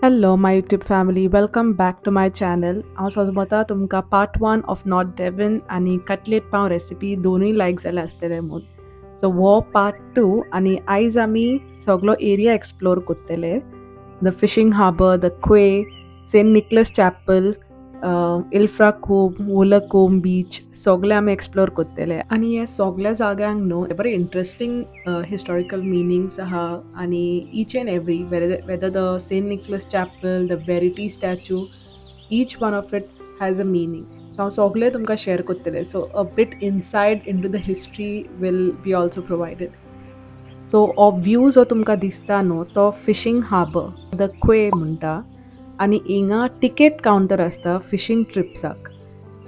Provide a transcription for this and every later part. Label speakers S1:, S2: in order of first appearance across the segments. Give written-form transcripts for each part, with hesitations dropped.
S1: Hello my YouTube family, welcome back to my channel. हांव समजता तुमकां part 1 of North Devon आनी cutlet पाव रेसिपी दोनूय लायक जाले आसतले म्हूण. सो हो पार्ट 2 आनी आयज आमी सगलो एरिया एक्सप्लोर करतले. The fishing harbour, the quay, Saint Nicholas chapel, Ilfracombe, Woolacombe beach सगळे आमी एक्सप्लोर करतले. आनी हे सगळ्या जाग्यांक न्हू बरे इंट्रस्टींग हिस्टॉरिकल मिनींग्स आहा आनी each and every whether the Saint Nicholas chapel, the Verity statue, each one of it has a meaning. So हांव सगळें तुमकां शेअर करतलें. So a bit inside into the history will be also provided. So हो view जो तुमकां दिसता न्हू तो फिशींग हार्बर, the क्वे म्हणटा आनी हिंगा टिकेट कावंटर आसता फिशींग ट्रिप्साक.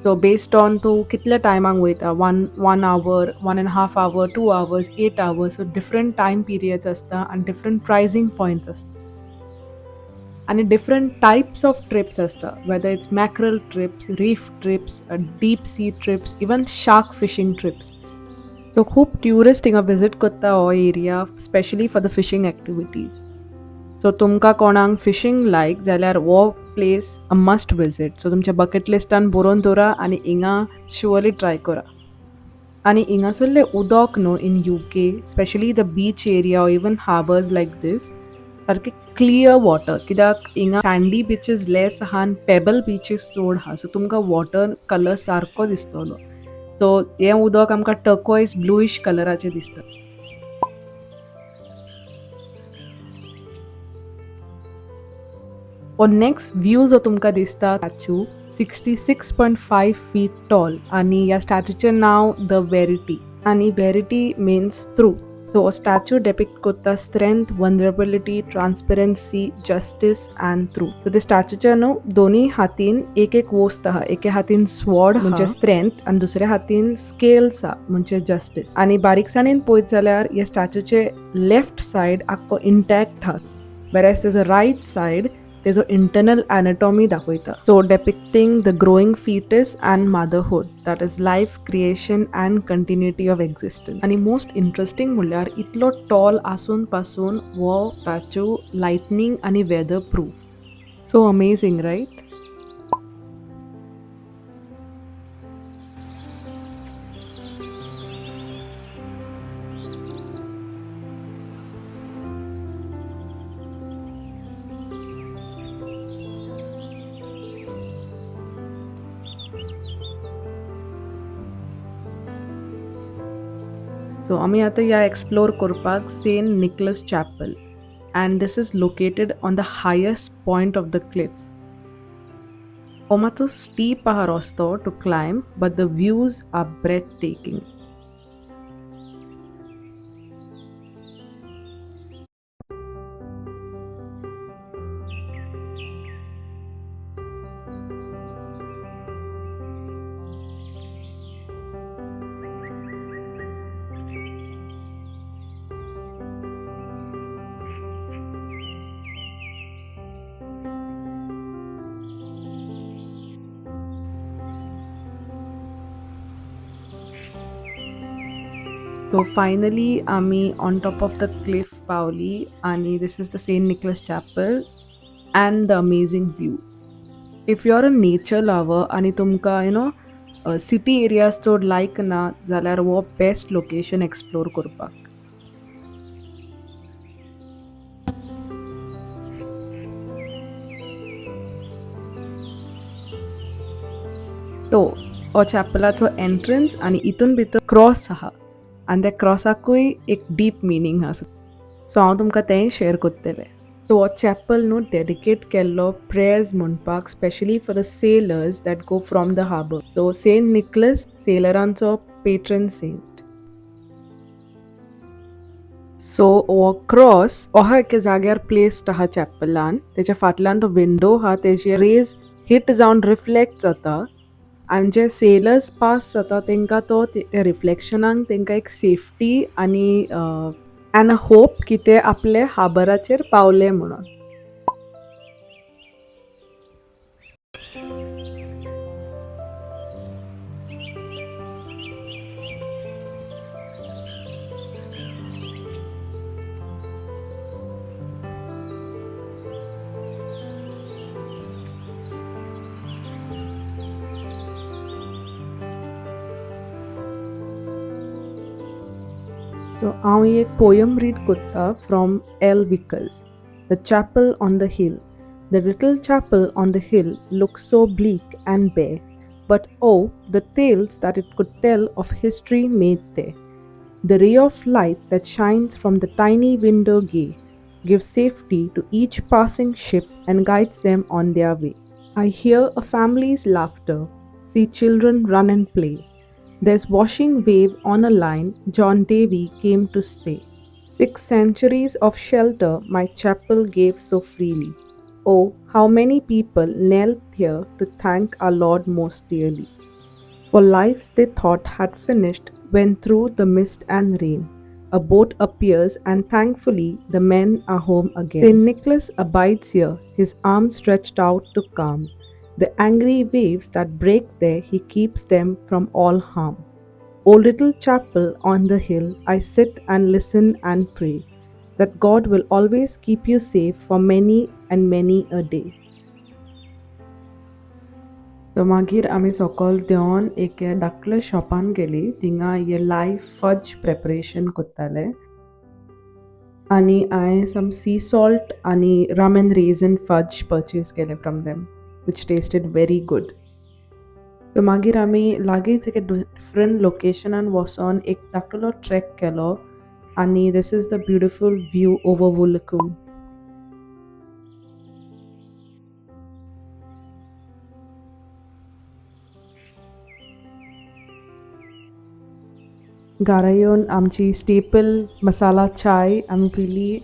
S1: सो बेस्ड ऑन तूं कितल्या टायमाक वयता, one hour, 1.5 hour, 2 hours, 8 hours, so different time periods आसता आनी डिफरंट प्रायसींग पॉयंट्स आसता आनी डिफरंट टायप्स ऑफ ट्रिप्स आसता, whether it's mackerel trips, reef trips, deep sea trips, even shark fishing trips. So खूब ट्युरिस्ट हिंगा visit करता हो area, specially for the fishing activities. So तुमकां कोणाक फिशींग लायक जाल्यार हो place a must visit. So तुमच्या बकेट लिस्टान बरोवन दवरा आनी हिंगा शुअरली ट्राय करा. आनी हिंगासरलें उदक न्हू in UK, specially the beach area or even harbours like this, सारकें क्लियर वॉटर, कित्याक हिंगा सँडी बिचीस लेस आहा आनी पेबल बिचीस चड आहा. सो तुमकां वॉटर कलर सारको दिसतलो. सो हें उदक आमकां टर्कॉयज ब्लूइश कलराचें दिसता. हो नेक्स्ट व्यू जो तुमकां दिसता स्टॅच्यू 66.5 फीट टॉल आनी ह्या स्टॅच्यूचें नांव the verity आनी वेरिटी मिन्स ट्रूथ. सो हो स्टॅच्यू डेपिक्ट करता strength, vulnerability, transparency, justice and truth. So ते स्टॅच्यूच्या न्हू दोनूय हातीन एक एक वस्त आहा. एके हातीन स्वॉर्ड म्हणजे स्ट्रेंथ आनी दुसऱ्या हातीन स्केल्स आहा म्हणजे जस्टीस. आनी बारीकसाणेन पळयत जाल्यार ह्या स्टॅच्यूचे लेफ्ट सायड आख्खो इंटॅक्ट आहा, वेरेज तेजो रायट सायड तेजो इंटरनल एनाटॉमी दाखयता. So depicting the growing foetus and motherhood, that is life, creation and continuity of existence. आनी मोस्ट इंट्रस्टींग म्हणल्यार इतलो टॉल आसून पासून हो स्टॅच्यू लायटनींग आनी weather proof. So amazing, right? So आमी आतां ह्या एक्सप्लोर करपाक Saint Nicholas chapel and this is located on the highest point of the cliff. हो मातसो स्टीप आहा रस्तो to climb, but the views are breathtaking. So finally आमी on top of the cliff पावली आनी this is the Saint Nicholas chapel and the amazing views. If you are a nature lover आनी तुमकां you know city areas चड लायक ना जाल्यार हो best location explore करपाक. तो हो चॅपलाचो एंट्रन्स आनी हितून भितर क्रॉस आहा आनी त्या क्रॉसाकूय एक डीप मिनींग आहा. सो हांव तुमकां तेंय शेअर करतलें. सो हो चॅपल न्हू डेडिकेट केल्लो प्रेयर्स म्हणपाक, specially for the sailors that go from the harbour. So Saint Nicholas सेलरांचो patron Saint. So हो क्रॉस हो एके जाग्यार प्लेस्ड आहा चॅपलान, तेच्या फाटल्यान तो विंडो आहा, तेजे रेज हिट जावन रिफ्लेक्ट जाता आनी जे सेलर्स पास जाता तेंकां तो त्या रिफ्लेक्शनाक तेंकां एक सेफ्टी आनी एंड अ होप की ते आपले हार्बराचेर पावले म्हणून. सो हांव एक पोयम रीड कोत्ता from L Vickers, the chapel on the hill. The little chapel on the hill look so bleak and bare, but oh, the tales that it could tell of history made there. The ray of light that shines from the tiny window gay gives safety to each passing ship and guides them on their way. I hear a family's laughter, see children run and play. There's washing wave on a line, John Davy came to stay. 6 centuries of shelter my chapel gave so freely. Oh, how many people knelt here to thank our Lord most dearly. For lives they thought had finished when through the mist and rain a boat appears, and thankfully the men are home again. Saint Nicholas abides here, his arms stretched out to calm the angry waves that break there, he keeps them from all harm. O little chapel on the hill, I sit and listen and pray that God will always keep you safe for many and many a day. So मागीर आमी सकयल देंवन एक धाकल्या शॉपान गेली. थिंगा हे live fudge preparation कोत्ताले आनी हांवें सम सी सॉल्ट आनी rum and raisin fudge purchase केलें from them, which tasted very good. So मागीर आमी लागींच एके डिफरंट लोकेशनान वचोन एक धाकटुलो ट्रॅक केलो आनी this is the beautiful view over Woolacombe. घरा येवन आमची स्टेपल मसाला चाय आमी पिली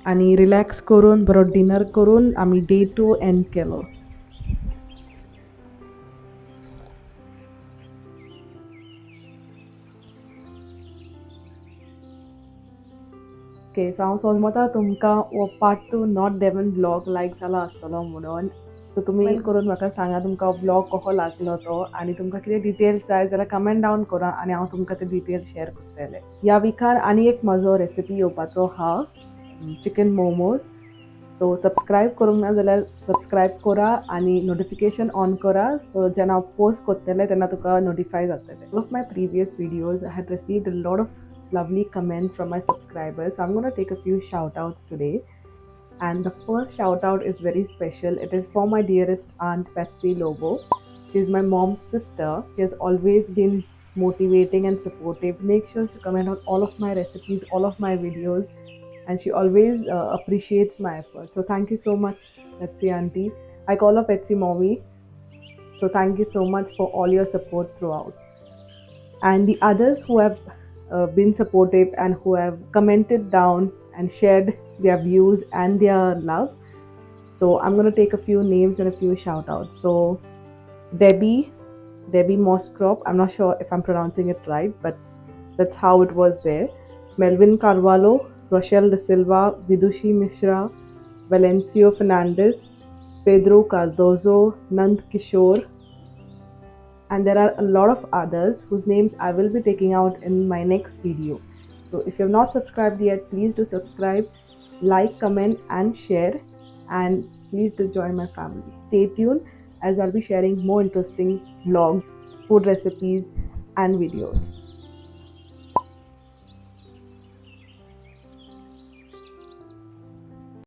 S1: आनी रिलॅक्स करून बरो डिनर करून आमी डे 2 एंड केलो. ओके, सो हांव समजता तुमकां हो part 2 North Devon vlog like जाला आसतलो म्हणून. सो तुमी करून म्हाका सांगा तुमकां व्लॉग कसो लागलो तो आनी तुमकां कितें डिटेल्स जाय जाल्यार कमेंट डावन करा आनी हांव तुमकां ते डिटेल्स शेअर करतलें. ह्या विकार आनी एक म्हजो रेसिपी येवपाचो आहा, चिकन मोमोज. सो सबस्क्रायब करूंक ना जाल्यार सबस्क्रायब करा आनी नोटिफिकेशन ऑन करा, सो जेन्ना हांव पोस्ट करतलें तेन्ना तुका नोटिफाय जातलें. All of my previous videos I had received a lot of lovely comments from my subscribers, so I'm going to take a few shout outs today. And the first shout out is very special. It is for my dearest aunt Patsy Lobo. She is my mom's sister. She has always been motivating and supportive. Make sure to comment on all of my recipes, all of my videos, and she always appreciates my effort. So thank you so much, Patsy auntie. I call her Patsy mommy. So thank you so much for all your support throughout. And the others who have been supportive and who have commented down and shared their views and their love. So I'm going to take a few names and a few shout outs. So Debbie Moscrop, I'm not sure if I'm pronouncing it right, but that's how it was there. Melvin Carvalho, Rochelle De Silva, Vidushi Mishra, Valencio Fernandez, Pedro Cardozo, Nand Kishore, and there are a lot of others whose names I will be taking out in my next video. So if you have not subscribed yet, please do subscribe, like, comment and share, and please do join my family. Stay tuned as I'll be sharing more interesting vlogs, food recipes and videos.